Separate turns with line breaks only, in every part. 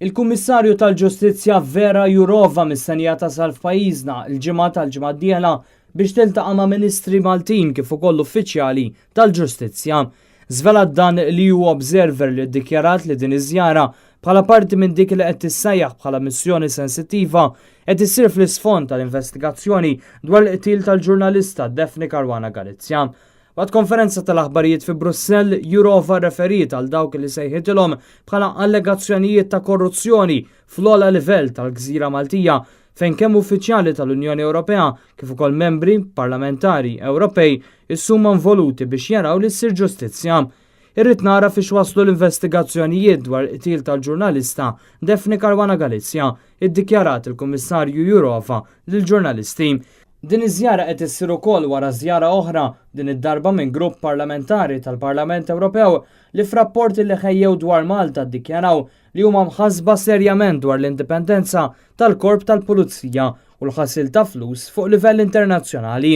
Il-Kummissarju tal-Ġustizzja Vera Jourova mistennija tasal f'pajjiżna l-Ġimgħa tal-ġimgħa d-dieħla biex tiltaqa' ma' Ministri Maltin kif ukoll uffiċjali tal-ġustizzja. Żvelat dan l-EU Observer li ddikjarat li din iż-żjara bħala parti minn dik li qed tissejjaħ bħala missjoni sensittiva qed issir fl-isfond tal-investigazzjoni dwar l-qtil tal-ġurnalista Daphne Caruana Galizia. Waqt konferenza tal-aħbarijiet fi Brussell, Jourova referiet għal dawk li sejħitilhom bħala allegazzjonijiet ta' korruzzjoni fl-ogħla livell tal-Gżira Maltija fejn kemm uffiċjali tal-Unjoni Ewropea kif ukoll membri parlamentari Ewropej issuma involuti biex jaraw li ssir ġustizzja. Irrid nara fiex waslu l-investigazzjonijiet dwar qtil tal-ġurnalista Daphne Caruana Galizia, iddikjarat il-Kummissarju Jourova lill-ġurnalisti. Din iż-żjara qed issir ukoll wara żjara oħra din id-darba minn grupp parlamentari tal-Parlament Ewropew li f'rapporti li ħejjew dwar Malta ddikjaraw li huma mħasba serjament dwar l-indipendenza tal-korp tal-Pulizija u l-ħasil ta' flus fuq livell internazzjonali.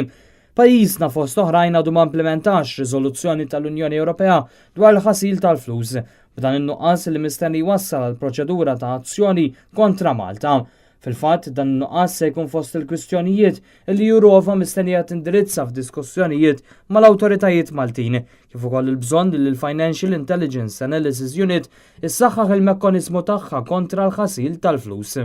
Pajjiżna fost oħrajn għadu ma implementax riżoluzzjoni tal-Unjoni Ewropea dwar l-ħasil tal-flus, b'dan in-nuqqas li mistenni jwassal għal proċedura ta' azzjoni kontra Malta. Fil-fatt, dan in-nuqqas se jkun fost il-kwistjonijiet li Jourova mistennija tindirizza f'diskussjonijiet mal-awtoritajiet Maltin, kif ukoll il-bżonn li l-Financial Intelligence Analysis Unit issaħħaħ il-mekkaniżmu tagħha kontra l-ħasil tal-flus.